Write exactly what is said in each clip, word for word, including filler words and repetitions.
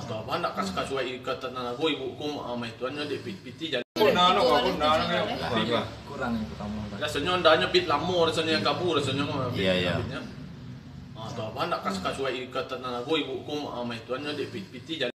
Abah ndak kas-, kasuai ka Tanah Lago, ibu ko, ah, maituannyo dek pit-, pitih jaleh. Kurang, kurang, kurang. Kurang yang pertama. Rasonyo ndak nyo pit lamo, rasonyo yang kabu, rasonyo mah pit. Iya, iya. Pitnyo. Ah, tu abah ndak kas-, kasuai ka Tanah Lago, ibu ko, ah, maituannyo dek pit-, pitih jaleh.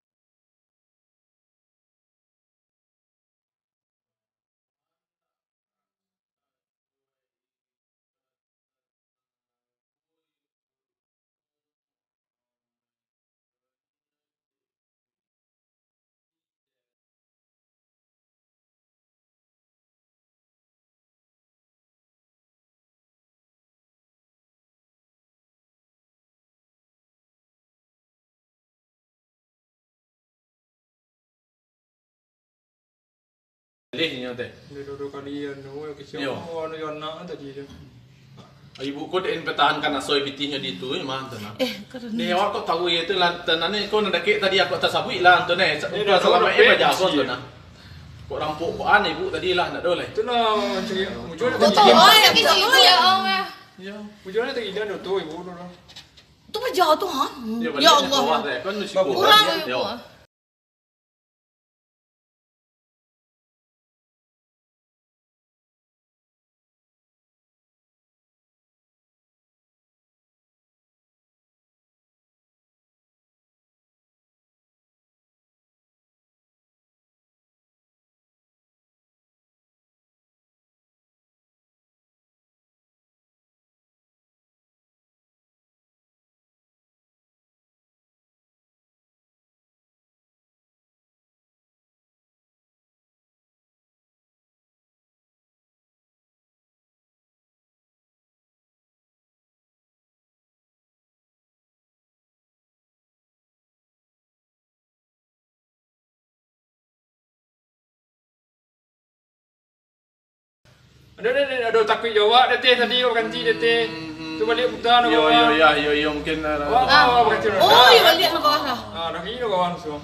Jaleh nyo teh. Duo, duo kali anu, kecil. Yo. Oh, anu, yo anak tadi tu. Ibu ko den patahankan aso pitihnyo di tu, mah tu nah. Eh, kau dah. Deh, awak kok tahu ye tu lah, tenan ni, kau nan dakek tadi aku tasabuik lah, tu nah. Eh, dah tahu, salamaik dah eh, baja pun tu nah. Kok rampok kok aneh ibu tadi lah, ndak ado lah. Tu nah, cari muncul. Kau tahu, oh, yang kecil tu ya, oh, eh. Ya. Munculnya tak gila tu, ibu tu lah. Tu baja tu, ha? Ya, balik Allah. Bawah deh, kan lu siku. Kurang. Ya. Aduh, aduh, aduh, aduh, takuik jo awak, Teteh, tadi awak ganti, Teteh. Tu baliak buta, nak yo, bawah. Yo, ya, yo, yo, mungkin, ah, awak, awak ganti. Oh, yo, baliak nak bawah lah. Ah, nak gini nak bawah langsung.